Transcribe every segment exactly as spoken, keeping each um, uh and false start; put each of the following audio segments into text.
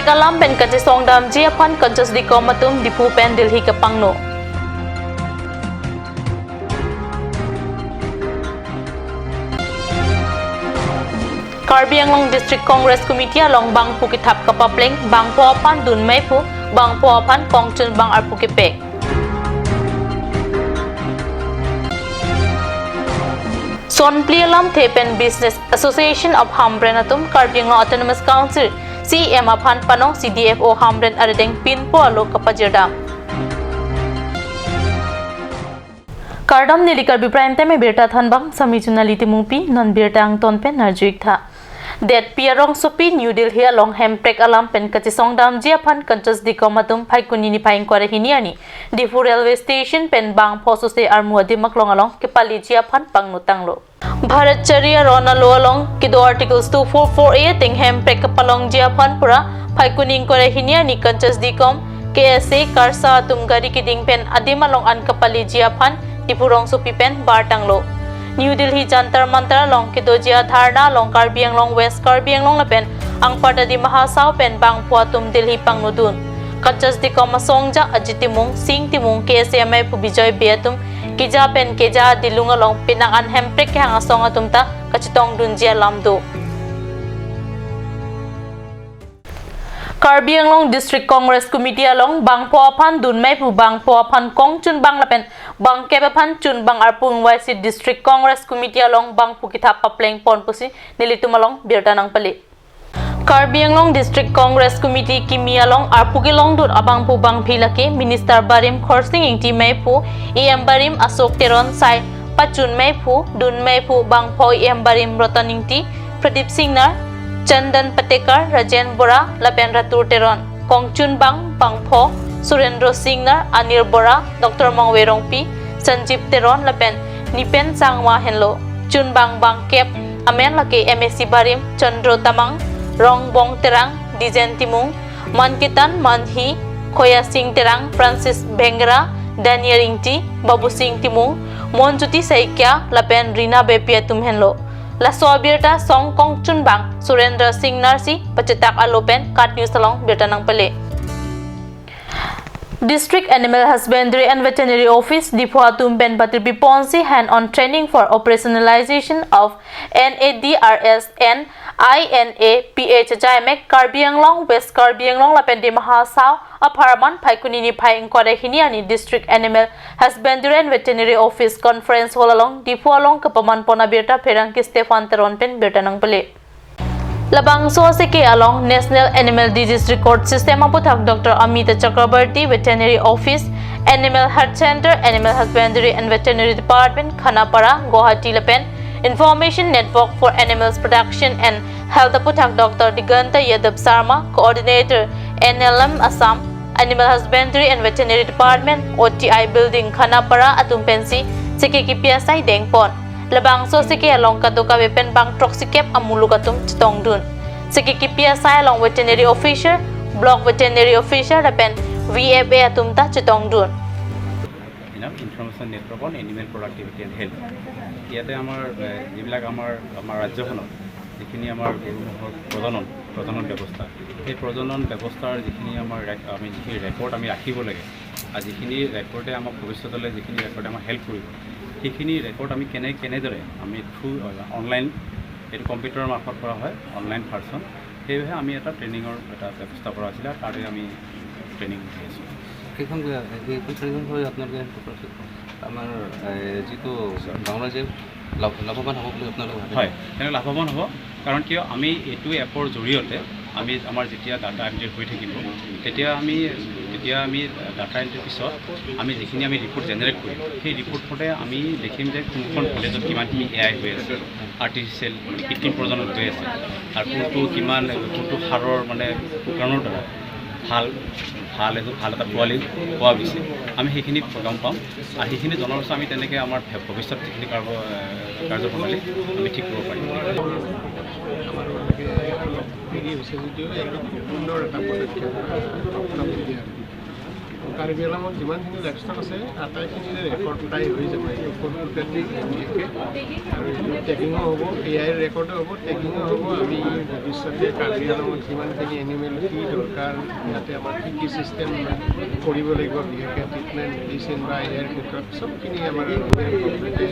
Alam pen kachesongdamji aphan Kanchas Dikom atum Diphu pen Delhi kapangno. Karbi Anglong District Congress Committee along bangphu kethap kapapleng, bangpho aphan dun meiphu, bangpho aphan kongchunbang arpu kepek. Sonphli alamthe pen Business Association of Hamren atum Karbi Anglong Autonomous Council C E M aphan panong C D F O Hamren arideng pinpo alo kapajirdam. Kardom, neli Karbi Prime Time abirta thanbang, sami chunali Timungpi, non birta angton pen arju-ik tha. Detpi arongsopi New Delhi along hemprek alam pen kachesongdamji aphan Kanchas Dikom atum Phaikuni niphai ingkoi ra hini arni Diphu Railway Station pen bangpho sose armu adim aklong along kepaleji aphan pangnotanglo. Bharat Chari aron alo along kedo Articles two four four A ateng hemprek kapalongji aphan pura Phaikuni ingkoi ra hini arni Kanchas Dikom, K S A, KARSA atum gari keding pen adim along an kapaleji aphan Diphu rongsopi pen bartanglo. New Delhi Jantar Mantar along kedoji adharna along Karbi Anglong, West Karbi Anglong lapen anparta Dima Hasao pen bangpho atum Delhi pangnodun. Kanchas Dikom asongja Ajit Timung, Sing Timung, K S A ameiphu Bijoy Bey atum keja pen keja adilung along penang an hemprek kehang asong atum ta kachetongdunji alam do. Karbi Anglong District Congress Committee along bangpho aphan dun meiphu, bangpho aphan kongchunbang lapen bangkep aphan chunbang arpu ingvaisi District Congress Committee along bangphu kethap paplengpon pusi nelitum along birta nangpale. Karbi Anglong District Congress Committee kimi along arpu kelongdun abangphu bangphi lake Minister barim Khorsing Ingti meiphu, E M barim Ashok Teron, sai pachun meiphu, dun meiphu bangpho E M barim Roton Ingti, Pradip Singnar, Chandan Patekar, Rajen Bora lapen Ratur Teron. Kongchunbang bangpho Surendra Singnar, Anil Bora, Doctor Mongve Rongpi, Sanjib Teron lapen Nipen Sangma henlo. Chunbang bangkep amen lake M A C barim Chandro Tamang, Rongbong Terang, Dijen Timung, Mankitan Manhi, Khoya Sing Terang, Francis Bengera, Daniel Ingti, Babu Sing Timung, Monjyoti Saikia lapen Rina Beypi atum henlo. Laso abirta song kongchunbang Surendra Singnar si pachetak alo pen KAT News along birta nangpale. District Animal Husbandry and Veterinary Office Diphu atum pen patirpiponsi hand-on training for operationalization of N A D R S and I N A P H ajaimek Karbi Anglong, West Karbi Anglong lapen Dima Hasao apharman Phaikuni niphai ingkoi ra hini arni District Animal Husbandry and Veterinary Office Conference Hall along Diphu along kapamanpon abirta pherangke Stephen Teron pen birta nangpale. Labangso aseke along National Animal Disease Record System aputhak Doctor Amita Chakraborty, Veterinary Office, Animal Health Center, Animal Husbandry and Veterinary Department, Khanapara, Guwahati lapen Information Network for Animals Production and Health aputhak Doctor Diganta Yadav Sharma, Coordinator N L M Assam, Animal Husbandry and Veterinary Department, O T I Building, Khanapara atum pensi seke kipi asai dengpon. Labangso seke along kadokave pen bang throksi kep amuluk atum chetongdun. Seke kipi asai along veterinary officer, block veterinary officer lapen V F A atum ta chetongdun. ইনাম information network on animal productivity and health. ইয়াতে আমাৰ, এ, যিবিলাক আমাৰ, আমাৰ ৰাজ্যখনত যিখিনি আমাৰ গৰু ম'হৰ প্ৰজনন, প্ৰজনন ব্যৱস্থা, সেই প্ৰজনন ব্যৱস্থাৰ যিখিনি আমাৰ ৰেক-, আমি যিখিনি ৰেকৰ্ড আমি ৰাখিব লাগে, আৰু যিখিনি ৰেকৰ্ডে আমাক ভৱিষ্যতলৈ যিখিনি ৰেকৰ্ডে আমাক হেল্প কৰিব, সেইখিনি ৰেকৰ্ড আমি কেনে-, কেনেদৰে আমি থ্ৰু, অনলাইন, এইটো কম্পিউটাৰৰ মাৰফত কৰা হয়, অনলাইন ভাৰ্চন, সেয়েহে আমি এটা ট্ৰেইনিঙৰ এটা ব্যৱস্থা কৰা আছিলে, তাৰে আমি ট্ৰেইনিং দি আছোঁ। সেইখন, এইখন ট্ৰেইনিং হৈ আপোনালোকে আমাৰ, এ, যিটো গাঁও ৰাইজে লাভ-, লাভৱান হ'ব বুলি আপোনালোকে ভাবে? হয়, তেওঁলোকে লাভৱান হ'ব। কাৰণ কিয়, আমি এইটো এপৰ জৰিয়তে আমি আমাৰ যেতিয়া ডাটা এণ্ট্ৰি হৈ থাকিব, তেতিয়া আমি, তেতিয়া আমি ডাটা এণ্ট্ৰিৰ পিছত আমি যিখিনি আমি ৰিপৰ্ট জেনেৰেট কৰিম, সেই ৰিপৰ্ট মতে আমি দেখিম যে কোনখন ভিলেজত কিমানখিনি এ আই হৈ আছে, আৰ্টিফিচিয়েল, কৃত্ৰিম প্ৰজনন হৈ আছে, আৰু কোনটো কিমান, কোনটো সাৰৰ মানে কুকুৰাৰ দ্বাৰা ভাল, ভাল এযোৰ, ভাল এটা পোৱালি পোৱা গৈছে, আমি সেইখিনি গম পাম। আৰু সেইখিনি জনাৰ পিছত আমি তেনেকৈ আমাৰ ভে-, ভৱিষ্যত যিখিনি কাৰ্য, এ, কাৰ্যপ্ৰণালী আমি ঠিক কৰিব পাৰিম। আমাৰ দেৰি হৈছে যদিও এইটো খুব সুন্দৰ এটা পদক্ষেপ। কাৰ্বি আংলঙত যিমানখিনি লাইভষ্টক আছে, আটাইখিনিৰে ৰেকৰ্ড প্ৰায় হৈ যাব। এই ওপৰত টোটেলি এন ডি এ কে। আৰু এইটো টেগিঙো হ'ব, এ আইৰ ৰেকৰ্ডো হ'ব, টেগিঙো হ'ব। আমি ভৱিষ্যতে কাৰ্বি আংলঙত যিমানখিনি এনিমেল কি দৰকাৰ, ইয়াতে আমাৰ কি কি ছিষ্টেম কৰিব লাগিব, বিশেষকৈ ট্ৰিটমেণ্ট, মেডিচিন বা এ আইৰ ক্ষেত্ৰত, চবখিনি আমাৰ কমপ্লিটে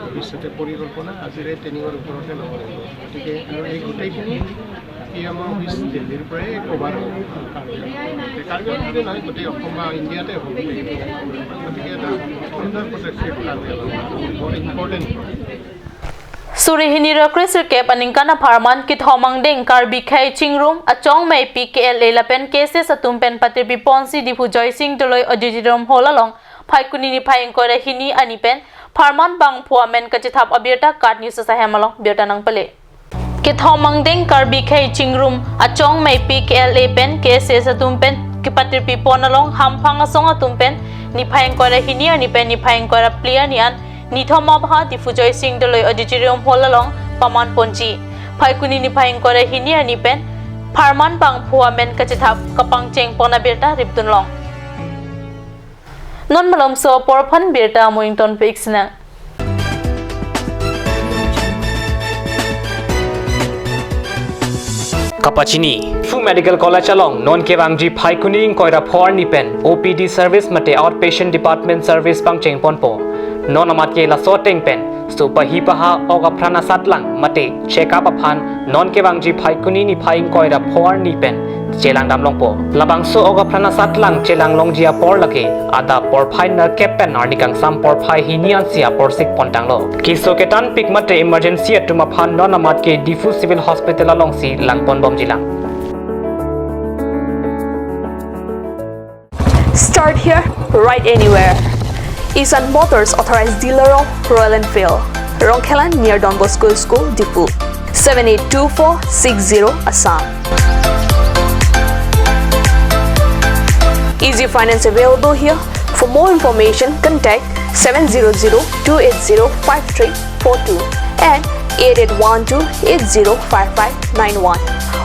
ভৱিষ্যতে পৰিকল্পনা আজিৰে ট্ৰেইনিঙৰ ওপৰতে ল'ব লাগিব। গতিকে আৰু এই গোটেইখিনি পি এম অফিচ দিল্লীৰ পৰাই কভাৰ হ'ব। কাৰ্বি আংলং, কাৰ্বি আংলং বুলিয়ে নহয়, গোটেই অসম বা ইণ্ডিয়াতে হ'ব। গতিকে এটা সুন্দৰ প্ৰজেক্ট কাৰ্বি আংলং, বৰ important. Suri hini ra kre sirkep aningkan apharman Kethom angdeng Karbi Khei Chingrum achongmeipi K L A lapen K S S atum pen patirpi ponsi Diphu Joysing Doloi Auditorium Hall along Phaikuni niphai ingkoi ra hini arni pen pharman bangphu amen kachethap abirta KAT News asahem along birta nangpale. Kethom angdeng Karbi Khei Chingrum achongmeipi K L A pen K S S atum pen kepatirpi pon along hamphang asong atum pen niphai ingkoi ra hini arni pen niphai ingkoi ra phli arni an nithom abha Diphu Joysing Doloi Auditorium Hall along paman ponji. Phaikuni niphai ingkoi ra hini arni pen pharman bangphu amen kachethap kapangcheng pon abirta ripdun long. Non malomso apor aphan birta amoi ingtonpik sinang. Kapachini, Diphu Medical College along non kevangji Phaikuni ingkoi ra pho arni pen O P D service mate outpatient department service pangcheng ponpo. Non amat ke laso ateng pen sopahi paha ok apran asatlang mate check up aphan non kevangji Phaikuni niphai ingkoi ra pho arni pen chelang dam longpo. Labangso ok apran asatlang chelang longji apor lake adap porphai nerkep pen arni kangsam porphai hini ansi apor sik pontanglo. Keso ketanpik mate emergency atum aphan non amat ke Diphu Civil Hospital alongsi lang ponbomjilang. Start here, ride anywhere. Isan Motors, authorized dealer of Royal Enfield, Rongkhelan near Don Bosco School, Diphu, seven eight two four six zero, Assam. Easy finance available here. For more information, contact seven zero zero two eight zero five three four two and eight eight one two eight zero five five nine one,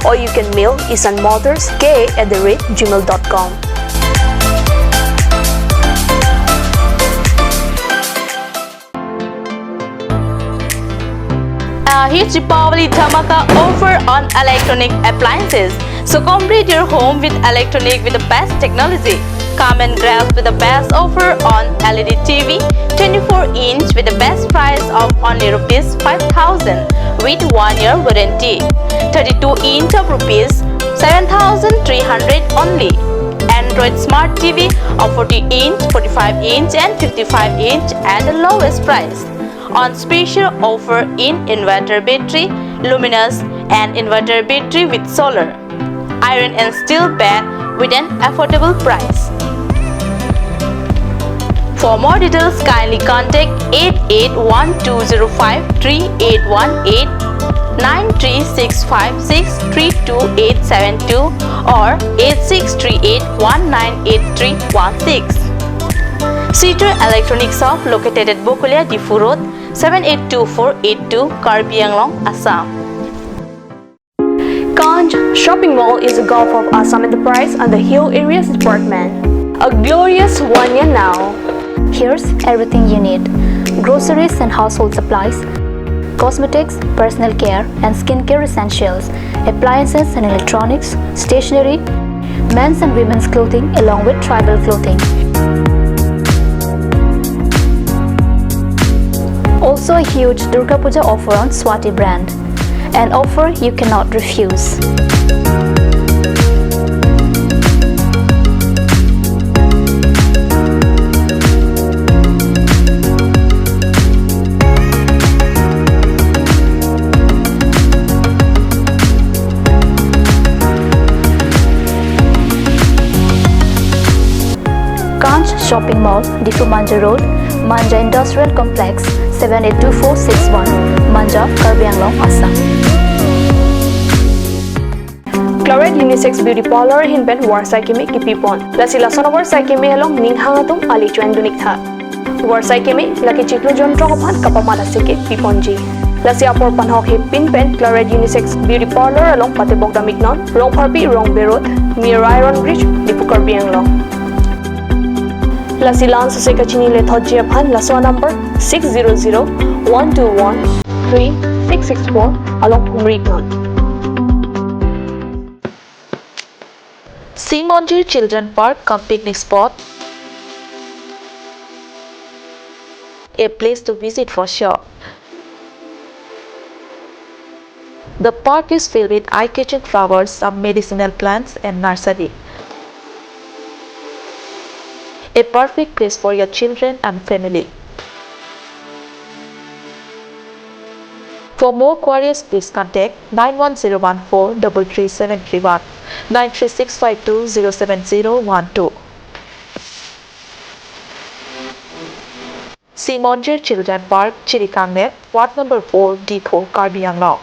or you can mail isan motors K at the rate gmail dot com. A huge Deepavali dhamaka offer on electronic appliances. So complete your home with electronic with the best technology. Come and grab with the best offer on L E D T V, twenty-four inch with the best price of only rupees five thousand with one year warranty. Thirty-two inch of rupees seven thousand three hundred only. Android Smart T V of forty inch, forty-five inch and fifty-five inch at the lowest price. On special offer in inverter battery, luminous and inverter battery with solar, iron and steel bed with an affordable price. For more details, kindly contact eight eight one two zero five three eight one eight, nine three six five six three two eight seven two or eight six three eight one nine eight three one six. Situ Electronic Shop located at Bokolia, Diphu Road, seven eight two four eight two, Karbi Anglong, Assam. Kanj Shopping Mall is a Gulf of Assam Enterprise under Hill Areas Department. A glorious one year now. Here's everything you need: groceries and household supplies, cosmetics, personal care and skincare essentials, appliances and electronics, stationery, men's and women's clothing along with tribal clothing. Also a huge Durga Puja offer on Swati brand. An offer you cannot refuse. Kanj Shopping Mall, Diphu Manja Road, Manja Industrial Complex, seven eight two four six one, Manja, Karbi Anglong, Assam. Claret Unisex Beauty Parlor ahin pen varsai keme kipi pon. Lasi lason avarsai keme along ning hang atum ali chuan dunik tha. Varsai keme lake chiklo jonthrok aphan kapamat aseke pi ponji. Lasi apor panhok hepin pen Claret Unisex Beauty Parlor along patebok dam iknon, Rongpharpi, Rongbe Road, near Iron Bridge, Diphu, Karbi Anglong. Lasi la-an sose kachinilethotji aphan laso a-number six zero zero one two one three six six four along humri iknon. Simonjir Children Park cum picnic spot, a place to visit for sure. The park is filled with eye-catching flowers, some medicinal plants, and nursery. A perfect place for your children and family. For more queries, please contact nine one zero one four double three seven three one, nine three six five two zero seven zero one two. Simonjir Children Park, Chirikangnet, Ward number four, Diphu, Karbi Anglong.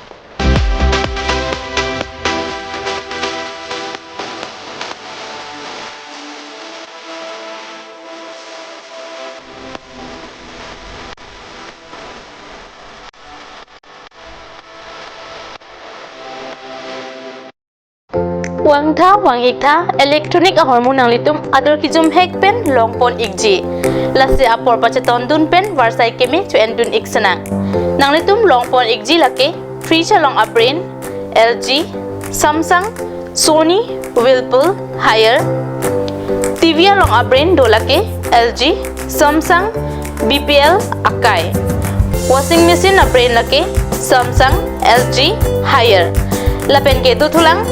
Vangtha, vang-iktha, electronic ahormu nanglitum ador kejum hek pen longpon ikji. Lasi apor pachetondun pen varsai keme cho-endun ik senang. Nanglitum longpon ikji lake fridge along a-brand L G, Samsung, Sony, Whirlpool, Haier. T V along a-brand do lake L G, Samsung, B P L, Akai. Washing machine a-brand lake Samsung, L G, Haier. Lapen ke dothulang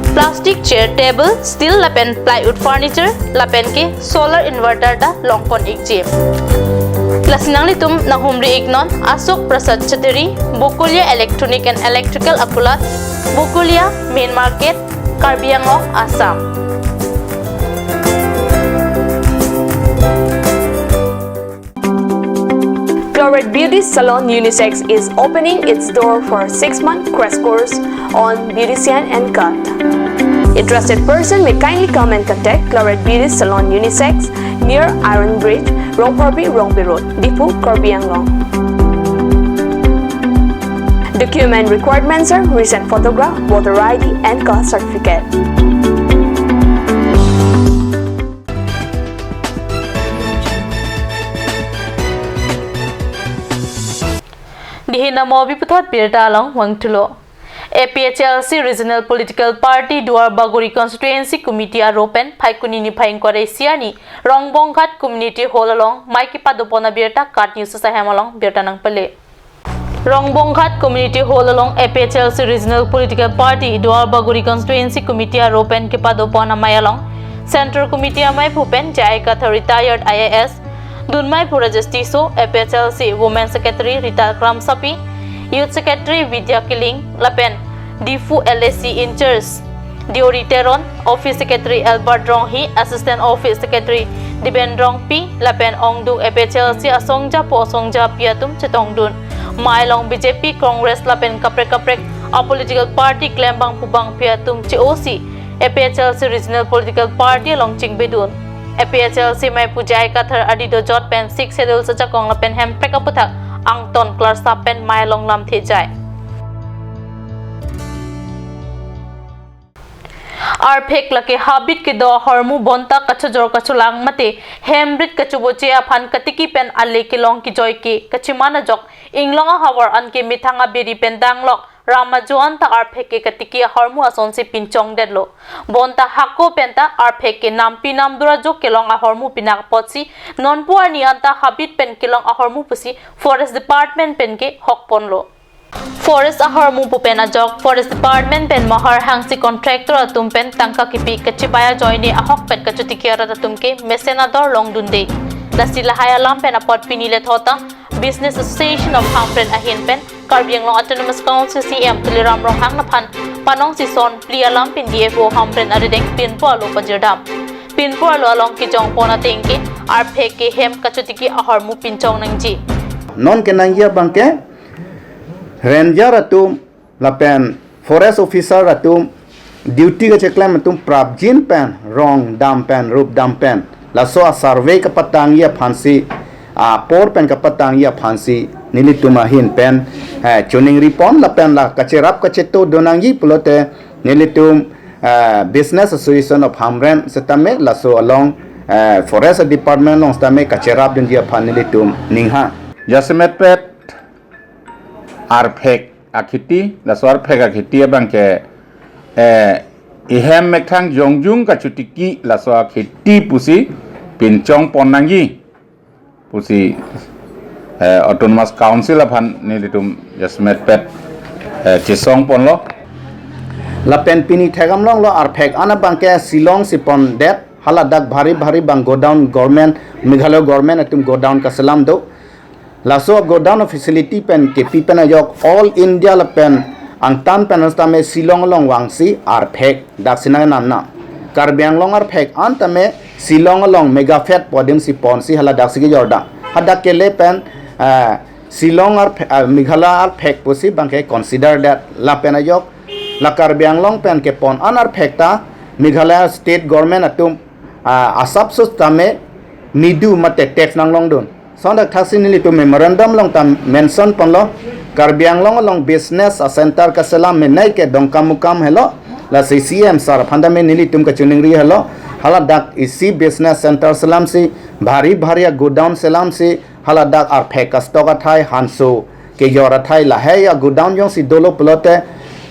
plastic chair, table, steel lapen plywood furniture, lapen ke solar inverter ta longpon ikji. Lasi nanglitum nanghumri iknon Ashok Prasad Chaudhary, Bokolia Electronic and Electrical Akulat, Bokolia Main Market, Karbi Anglong, Assam. Claret Beauty Salon Unisex is opening its door for six-month crash course on beautician and cut. Interested person may kindly come and contact Claret Beauty Salon Unisex near Iron Bridge, Rongpharpi, Rongpi Road, Diphu, Karbi Anglong. Document requirements are recent photograph, voter I D, and caste certificate. Dihin amo bi puthot birta along vangthulo. A P H L C Regional Political Party Duar Bagori Constituency Committee aro pen Phaikuni niphai ingkoi ra isi arni Rongbonghat Community Hall along mei kepadopon abirta KAT News ahem along birta nangpale. Rongbonghat Community Hall along A P H L C Regional Political Party Duar Bagori Constituency Committee aro pen kepadopon amei along Central Committee ameiphu pen J I Kathar retired I A S, dunmeiphu Rajesh Tisso, A P H L C Women Secretary Rita Kramsapi, Youth Secretary Vidya Killing, lapen Diphu L A C in-charge Deori Teron, Office Secretary Albert Ronghi, Assistant Office Secretary Diben Rongpi, lapen ongdung A P H L C asongjapo asongjapi atum chetongdun. Mei along B J P, Congress lapen kaprek kaprek a-political party klembangpo bangpi atum che-osi A P H L C Regional Political Party along chingbedun. A P H L C meiphu J I Kathar adi dojot pen Sixth Schedule ajakong lapen Hemprek aputhak angton klarsap pen mei along lamthe jai. Arphek lake habit kedo ahormu bonta kachojor kacholang mate hemrit kachoboche aphan katiki pen ale kelong kejoi ke kachiman ajok inglong ahavar anke methang abiri pen danglok ram ajo anta arphek ke katiki ahormu asonsi pinchongdetlo. Bonta hako penta arphek ke nampi namdur ajok kelong ahormu pinak apotsi nonpu arni anta habit pen kelong ahormu pusi Forest Department pen ke hokponlo. Forest ahormu pu pen ajok Forest Department pen Mahar Hangsi contractor atum pen tangka kipi kachibai ajoine ahokpet kachotiki arat atum ke mesen ador longdunde. Lasi lahai alam pen apot pini lethot ta Business Association of Hamren ahin pen Karbi Anglong Autonomous Council C E M Tuliram Ronghang aphan panong sison phli alam pen D F O Hamren arideng pinpo alo pajirdam. Pinpo alo along kejongpon ateng ke arphek ke hem kachotiki ahormu pinchong nangji. Non kenangji abang ke ranger atum lapen forest officer atum duty kacheklem atum prapjin pen rong dam pen rup dam pen laso a-survey kapatangji aphansi, apor pen kapatangji aphansi nelitum ahin pen, eh, chuning ripon lapen la kacherap kacheto donangji pulote nelitum, eh, Business Association of Hamren setame laso along eh, Forest Department along sitame kacherapdunji aphan nelitum ninghang. Jasemet pet arphek akheti, laso arphek akheti abang ke, eh, ihem methang jongjung kachotiki laso akheti pusi pinchong pon nangji pusi, eh, Autonomous Council aphan nelitum jasemet pet, eh, chesong ponlo. Lapen pini thekdam longlo arphek an abang ke Shillong si pondet, haladak bhari bhari abang godown government, Meghalaya government atum godown kaselam do. Laso godown facility pen kepi pen ajok All India lapen angtan pen sitame Shillong along vangsi arphek dak si nang namna. Karbi Anglong arphek an tame Shillong along mega fed pu adim si ponsi haladak si kejordam. Hadak kele pen, eh, Shillong arphe-, eh, Meghalaya arphek pusi abang ke consider det lapen ajok la Karbi Anglong pen kepon an arphek ta Meghalaya state government atum, ah, asap sitame nidu mate tax nanglongdun. Sondak thaksi nelitum memorandum along ta mention ponlo, Karbi Anglong along business a center kaselam menei ke Dongkamukam helo, lasi C M sir aphan tame nelitum kachiningri helo, haladak isi business center selamsi, bhari bhari a godown selamsi, haladak arphek kastock athai, hanso kejor athai, lahei a godown jongsi dolo pulote,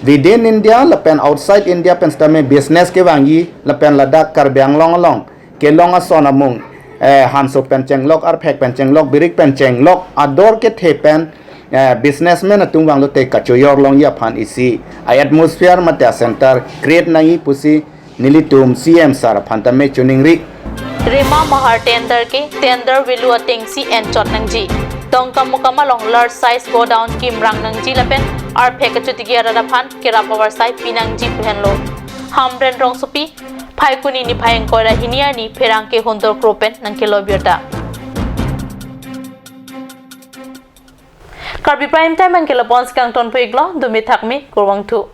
within India lapen outside India pen sitame business kevangji lapen ladak Karbi Anglong along kelong ason amung, eh, hanso pen chenglok, arphek pen chenglok, birik pen chenglok, ador kethe pen, eh, businessman atum vanglote kachoyor longji aphan isi a atmosphere mate a center create nangji pusi nelitum C M sir aphan tame chiningri. Rima mahar tender ke tender value atengsi enchot nangji. Dongkamukam along large size godown kimrang nangji lapen arphek kachotiki arat aphan kerap avarsai pinangji pu henlo. Hamren Rongsopi, Phaikuni niphai ingkoi ra hini arni pherangke hundor kro pen nangkelo birta. Karbi Prime Time an ke lapu-an si kangtonpik lo, dumi thakmi, kurvangthu.